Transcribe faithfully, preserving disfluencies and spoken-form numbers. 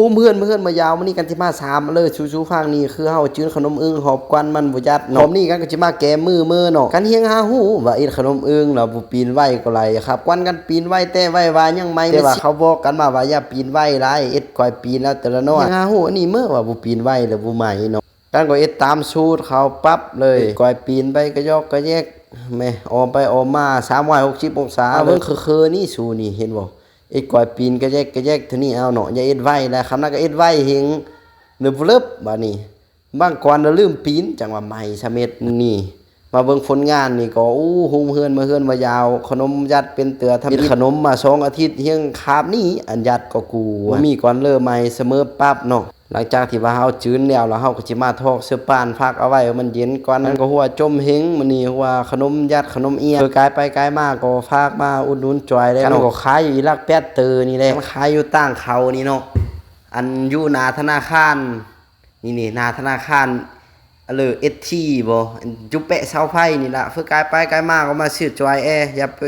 อุ้มเฮือนมาเฮือนมายาวมื้อนี้กันสิมาสามเลย สู้ๆ ฟังนี่คือเฮาจื้นขนมอึ่งหอบกวันมันบ่ยัดเนาะ พร้อมนี้กันก็สิมาแก้มือเมือเนาะ กันเฮียงหาฮู้ว่าเอ็ดขนมอึ่งแล้วบ่ปีนไว้ก็ไหลครับ กวันกันปีนไว้แต่ไว้ว่ายังใหม่ แต่ว่าเขาบอกกันมาว่าอย่าปีนไว้หลาย เอ็ดก่อยปีนแล้วแต่ละน้อย เฮียงหาฮู้อันนี้เมือว่าบ่ปีนไว้แล้วบ่ไหมเนาะ กันก็เอ็ดตามสูตรเขาปั๊บเลย เอ็ดก่อยปีนไปกะยอกกะแยก แม่ อ้อมไปอ้อมมา สามร้อยหกสิบองศา เอาเบิ่งคือๆ นี่สูนี่ เห็นบ่ เอ็ดก่อยปีนกะแยกกะแยกเท่านี้เอาเนาะ อย่าเอ็ดไว้แล้ว คำนั้นก็เอ็ดไว้เฮง เนิบเลิบ บาดนี้ บางก่อนน่ะลืมปีน จั่งว่าไหม้ซะเม็ดนี่ มาเบิ่งผลงานนี่ก็ อู้ โฮมเฮือนมาเฮือนมายาว ขนมยัดเป็นเตื้อทำอิฐ ขนมมาสองอาทิตย์ เฮียงคาบนี้ อันยัดก็กู บ่มีก่อนเลย ไหม้เสมอปั๊บเนาะ หลังจากที่ว่าเฮาจื้นแล้ว แล้วเฮาก็สิมาทอกเสื้อป้านพักเอาไว้ให้มันเย็นก่อน มันก็หัวจมเฮง มื้อนี้หัวขนมยัดขนมเอี้ยง เออ กายไปกายมาก็ฝากมาอุดหนุนจอยได้เนาะ ก็ขายอยู่อีหลักแปดเตอนี่แหละ มันขายอยู่ต่างเขานี่เนาะ อันอยู่หน้าธนาคาร นี่ๆ หน้าธนาคาร เออ เอสที บ่ จุแปะเสาไฟนี่ล่ะ เพื่อกายไปกายมาก็มาซื้อจอยแอ อย่าไป